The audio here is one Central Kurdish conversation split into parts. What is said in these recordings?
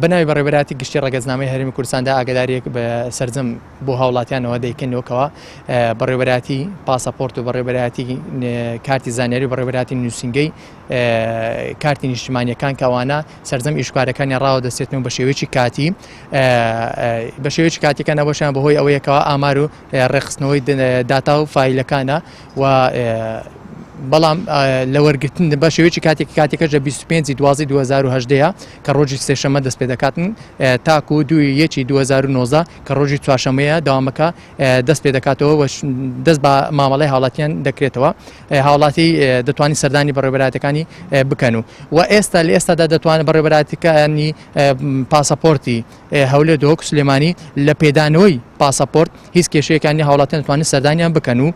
بەناوی بەڕێوەبەرایەتی گشتی ڕەگەزنامەی هەرێمی کوردستاندا ئاگاداریەک بە سەرجەم بۆ هاوڵاتیانەوە دەیکەنەوە کەوا بەڕێوەبەرایەتی پاسەپۆرت و بەڕێوەبەرایەتی کارتی زانیاری و بەڕێوەبەرایەتی نووسینگەی کارتی نیشتمانیەکان کەوانە سەرجەم ئیشکارەکانیان ڕاوە دەستێتن و بە شێوەیەکی کاتی بە شێوەیەکی کاتیەکان ئەوەشیان بەهۆی ئەوەیەکەوە ئامار و ڕێکخستنەوەی داتا و فایلەکانە و بەڵام لە وەرگتن بە شێوەیەکی کاتێک کاتێکەش لە 25 دوازی 2010 کە ڕۆژی سێشەمە دەست پێ دەکاتن تاکو دوی یەکی 2009 کە ڕۆژی چوارشەمەیە داوامەکە دەست پێ دەکاتەوە و دەست بە مامەڵەی هاوڵاتیان دەکرێتەوە هاوڵاتی دەتوانانی سەردانی بەڕێوەبەرایەتەکانی بکەن و و ئێستا لە ئێستادا دەتوانن بەڕێوەبەرایەتەکانی پاسەپۆرتی هەولێر دهۆک سلێمانی لە پێدانەوەی پاسەپۆرت هیچ کێشەیەکانی هاوڵاتیان دەتوانن سەردانیان بکەن و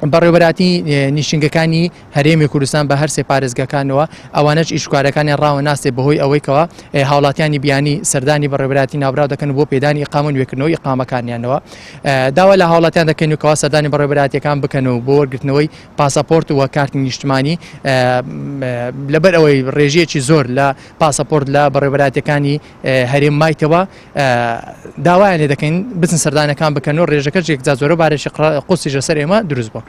بەڕێوەبەرایەتی نیشتنگەکانی هەرێمی کوردستان بە هەرسێ پارێزگەکانەوە ئەوانەش ئیشکارەکانیان ڕاوە ناستێ بەهۆی ئەوەی کەوا هاوڵاتیانی بیانی سەردانی بەڕێوەبەرایەتی ناوبراو دەکەن بۆ پێدانی ئیقامە و نوێکردنەوەی ئیقامەکانیانەوە داوا لە هاوڵاتیان دەکەین و کەوا سەردانی بەڕێوەبەرایەتیەکان بکەن و بۆ وەرگرتنەوەی پاسەپۆرت و کارتی نیشتمانی لەبەر ئەوەی ڕێژەیەکی زۆر لە پاسەپۆرت لە بەڕێوەبەرایەتیەکانی هەرێم مایتەوە داوایان لێ دەکەین بچن سەردانەکان بکەن و ڕێژەکەش یەکجار زۆرە بارێکی قورسیش لەسەر ئێمە دروست بووە.